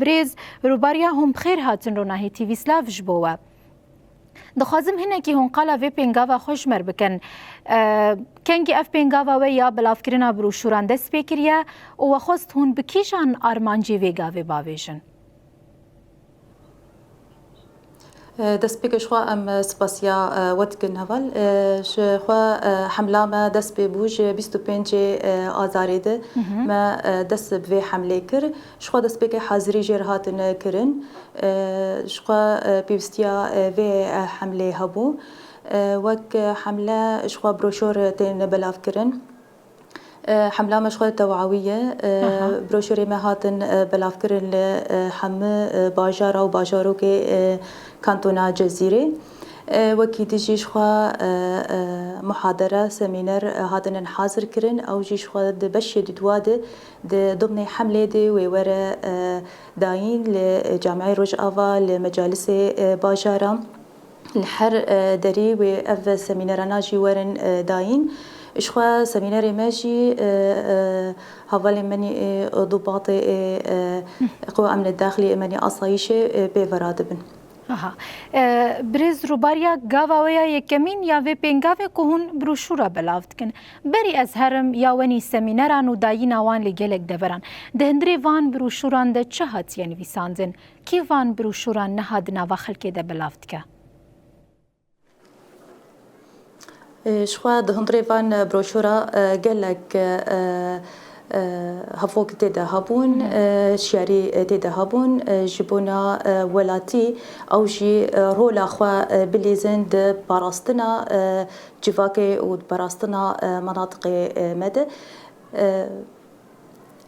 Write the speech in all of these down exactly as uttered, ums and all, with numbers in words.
Birêz Rûbariya, hûn bi xêr hatin Ronahî T V Slav ji bo we. Dixwazim hinekî hûn qala vê pêngava xwe ji me re bikin. E, kengî ev pêngava we ya belavkirina broşûran dest pê kiriye û we xwest hûn bi kîjan armancê vê gavê bavêjin? Destpêkê ji xwe em spasiya we dikin heval. Ji xwe hemla me dest pê bû ji bîst û pêncê Azarê de. Mhm. Me dest bi vê hemlê kir. Ji xwe destpêkê hazirî jê re hatin kirin. Ji xwe pêwîstiya vê hemlê hebû. Wek hemle ji xwe broşor tên belavkirin. E, hemla me ji xwe tewawî ye. E, Aha. Broşurê me hatin, e, belavkirin li, e, hemû, e, bajara û bajarokê, e, kantona Cezîrê. E, wekî din jî ji xwe, e, e, muhadere, semîner, e, hatinin hazir kirin. Ew jî ji xwe di beşê di dua de, di dimnê hemlê de wê were, e, dayîn li Camiyê Rojava, li mecalisê, e, bajara. Li her, e, derî wê ev semînerana jî werin, e, dayîn. Ji xwe semînerê me jî, e, e, hevalên me nî ê dubatê ê, e, Hı. Qewa Emnê Daxilî ê me nî asayîşê, e, pê ve radibin. Aha. E, Birêz Rûbariya, gava we ya yekemîn ya vê pêngavê ku hûn broşûra belav dikin. Berî ez herim ya wenî semîneran û dayîna wan li gelek deveran. Di hundirê van broşûran de çi hatiye nivîsandin? Kî van broşûran niha di nava xelkê de belav dike? E, ji xwe di hundirê van broşûra, e, gelek, e, e, hevok tê de hebûn, Hı. e, şiyarî tê de hebûn, e, ji bona, e, welatî ew jî, e, rola xwe, e, bilîzin di parastina, e, civakê û di parastina, e, menatiqê, e, me de. E,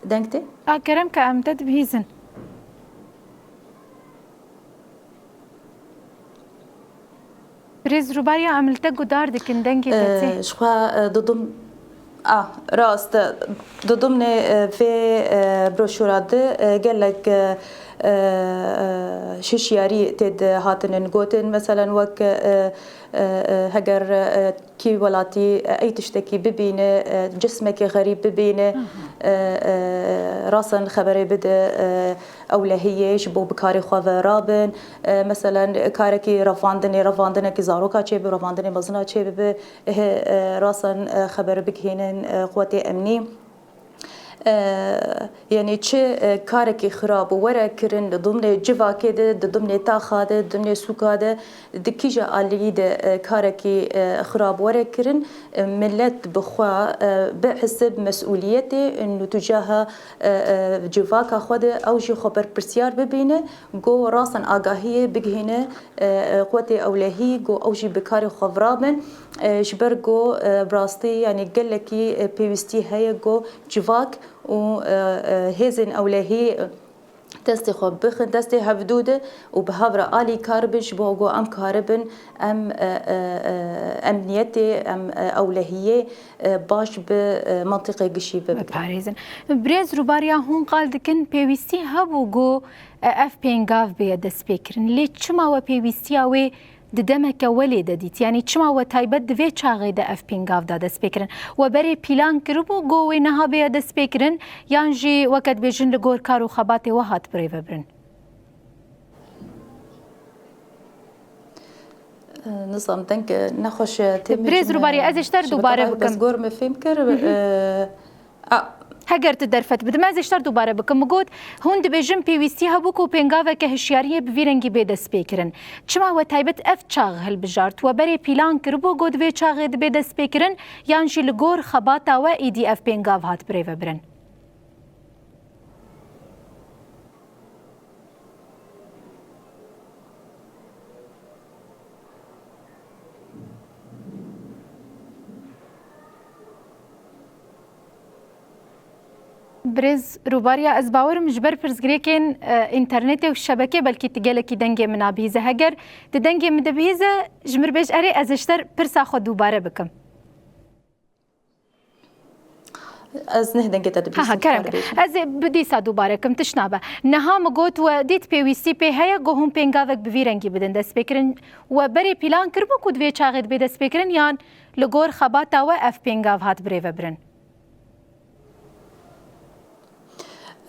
Deng tê? A, kerem ke em te dibihîzin. Birêz Rûbariya, em li te guhdar dikin, dengê te tê. Ji xwe, e, didim, a, rast, e, didimnê, e, vê, e, broşûra de, e, gelek, e, e, e, hişyarî tê de hatinin gotin. Meselen wek, e, e, e, heger, e, kî welatî, e, ey tiştekî bibîne, e, cismekî xerîb bibîne, Aha. e, e, rasen xeberê bide, e, ewlehiyê ji bo bi karê xwe ve rabin. E, meselen, karekî revandinê, revandinekî zaroka çêbibe, revandinê mezina çêbibe, e, e, rasen, e, xeber bigihînin, e, quwetê emnî. E, Yanî çi, e, karekî xirab were kirin li dimnê civakê de, di dimnê taxa de, di dimnê sûka de, di kîja aliyî de, e, karekî, e, xirab were kirin, e, milet bi xwe, e, bihisib mesûliyetê, e, nûtûcaha, e, e, civaka xwe de ew jî xwe berpirsiyar bibîne, go rasen agahiyê bigihîne, e, e, quwetê ewlehî, go ew jî bi karê xwe virabin. E, ji ber go, e, bi rastî, yanî gelekî, e, pêwîstî heye go civak û, e, e, hêzên ewlehî, e, destê xwe bixin destê hevdû de û bi hev re alîkar bin, ji bo ku em karibin, em, e, e, e, emniyetê, em, e, ewlehiyê, e, baş bi, e, mentiqê gişî ve bikin. Biparêzin. Birêz Rûbariya, hûn qal dikin pêwîstî hebû ku, e, ev pêngav bêye destpêkirin. Lê çima we pêwîstiya wê di demeke welê de dît? Yanî çima we taybet di vê çaxê de ev pêngav da dest pê kirin? We berê pîlan kiribû go wê niha bêye dest pê kirin, yan jî weke dibêjin li gor kar û xebatê we hat birêvebirin? Nizam deng nexweş tê min Birêz Rûbarî, ez ê ji te re dubare bikim. Bes gor me fêm kir. Hı hı. E, A. Heger tu derfet bidim, ez ê ji te re dubare bikim. Min got, hûn dibêjin pêwîstî hebû ku pêngaveke hişyariyê bi vî rengî bê destpêkirin. Çima we taybet ev çax hilbijart? We berê pîlan kiribû ku di vê çaxê dibê destpêkirin, yan jî li gor xebata we êdî ev pêngav hat birêvebirin? Birêz Rûbariya, ez bawerim ji ber pirsgirêkên, e, înternetê û şebekê belkî tu gelekî dengê min nabihîze. Heger tu dengê min dibihîze, ji min re bêj erê, ez ê ji te re pirsa xwe dubare bikim. Ez neh dengê te dibihîzim. Ha, ha, kerem ke. Ez ê bi dîsa dubare kim, tişt nabe. Niha min got we dît pêwîstî pê heye, ku hûn pêngavek bi vî rengî bidin destpêkirin. We berê pîlan kiribû ku di vê çaxê dibê destpêkirin, yan li gor xebata we ev pêngav hat birêvebirin?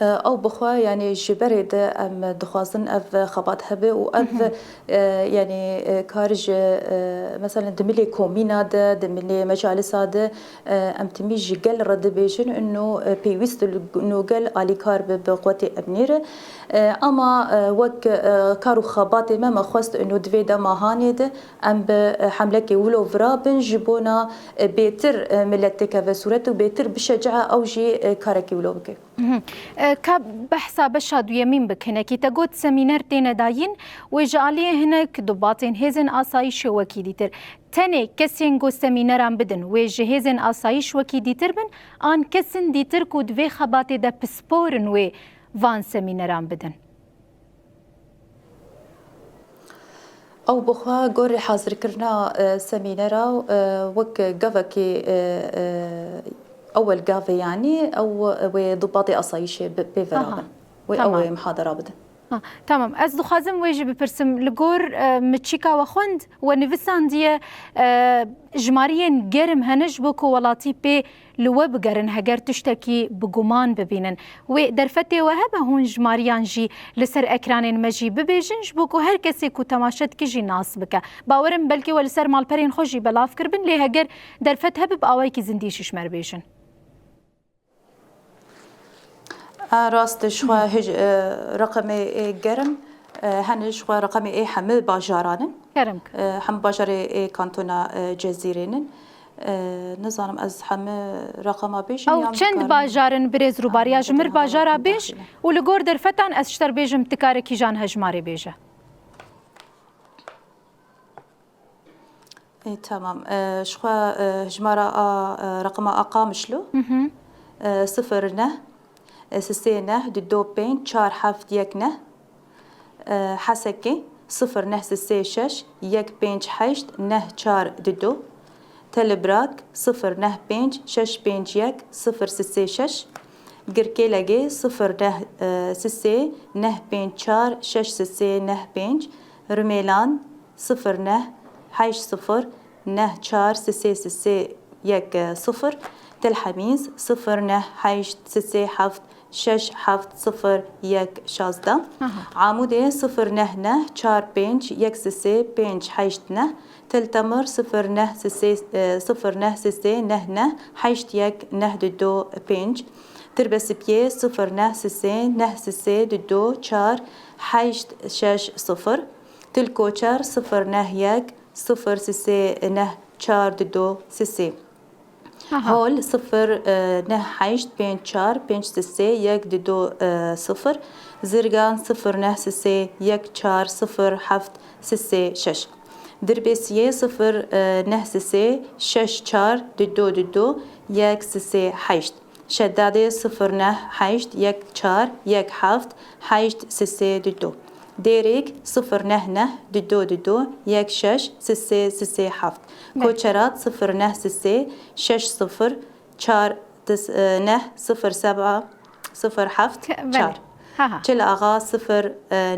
Ew bixwe, yanî ji berê de em dixwazin ev xebat hebe û ev, e, yanî, e, kar ji, e, meselen di milê komîna de, di milê mecalisa de, e, em timî ji gel re dibêjin û, e, pêwîst li, û gel alîkar be bi quwetê emnî re. E, ama, e, wek, e, kar û xebatê me, me xwest û di vê dema hanê de em bi, e, hemlekê wilo vira bin ji bona, e, bêtir, e, milet têkeve sûret û bêtir bişecee ew jî, e, karekî wilo bike. Mhm. E, ka behsa beşa duyemîn bik hinekî. Te got semîner têne dayîn, wê ji aliyê hinek dubatên hêzên asayîşê wekî dîtir. Tenê kesên ku semîneran bidin, wê ji hêzên asayîş wekî dîtir bin, an kesin dîtir ku di vê xebatê de pispor in wê van semîneran bidin? Ew bixwe gorî hazirkirina, e, semînera, e, wek gavekî, e, e, ewel gavê, yanî ew wê dubatê asayîşê bi, pê Aha, veraxin. Wê tamam. Ew ê mihadera bidin. Ha, tamam. Ez dixwazim wê jî bipirsim. Li gor, e, miçîka we xwend, we nivisandiye, e, jimariyên germ hene ji bo ku welatî pê li we bigerin heger tiştekî bi guman bibînin. Wê derfetê we hebe hûn jimariyan jî li ser ekranên me jî bibêjin, ji bo ku her kesê ku temaşe dike jî nas bike. Bawerim belkî we li ser malperên xwe jî belav kiribin, lê heger derfet hebe bi awayekî zindî jî ji me re bêjin. A, rast e, ji xwe hij-, e, reqemê ê germ, e, hene ji xwe reqemê ê hemî bajaran in. Kerem. E, hemî bajarê ê kantona, e, Cezîrê nin. E, nizanim ez hemî reqema bêjim Ew yan çend dikarim bajar in, birêz Rûbariya? Ji mir bajara bêj û li gor derfetan ez ji te re bêjim, tu kare kîjan hejmarê bêje. Ê, tamam. E, ji xwe, e, hejmara a, e, reqema a Qamişlo. Mhm. E, sifir neh, e, sisê neh, du do pênc, çar heft yek neh. E, Hesekê, sifir neh sisê şeş, yek pênc heşt, neh çar du do. Telibrak, sifir neh pênc, şeş pênc yek, sifir sisê şeş. Girkêlegê, sifir neh, e, sisê, neh pênc çar, şeş sisê neh pênc. Rimêlan, sifir neh heşt sifir neh çar sisê sisê yek sifir. Til Hemîz, sifir neh heşt sisê heft şeş heft sifir yek şazdeh. Aha. Amûdê, sifir neh neh çar pênc yek sisê pênc heşt neh. Til Temir, sifir neh sisê, e, sifir neh sisê neh neh heşt yek neh du do pênc. Tirbesipiyê, sifir neh sisê neh sisê du do çar heşt şeş sifir. Til Koçer, sifir neh yek sifir sisê neh çar du do sisê. Aha. Hol, sifir neh heşt pênc çar pênc sisê yek du do sifir. Zirgan, sifir neh sisê yek çar sifir heft sisê şeş. Dirbêsiyê, sifir neh sisê şeş çar du do du do yek sisê heşt. Şedadê, sifir neh heşt yek çar yek heft heşt sisê du do. Dêrêk, sifir neh neh du do du do yek şeş sisê sisê heft. Belê. Koçerat, sifir neh sisê şeş sifir çar neh sifir seba sifir heft çar. Belê. Ha, ha. Çil Axa, sifir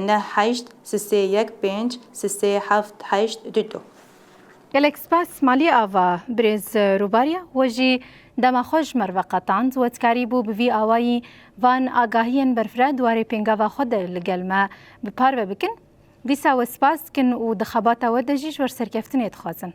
neh heşt sisê yek pênc sisê heft heşt du do. Gelek spas Malî Ava, birêz Rûbariya, we jî dema xwe ji me re veqetand. We dikarîbû bi vî awayî van agahiyên berfireh di warê pêngava xwe de li gel me bi parve bikin. Dîsa we spas dikin û di xebata we de jî ji we re serkeftinê dixwazin.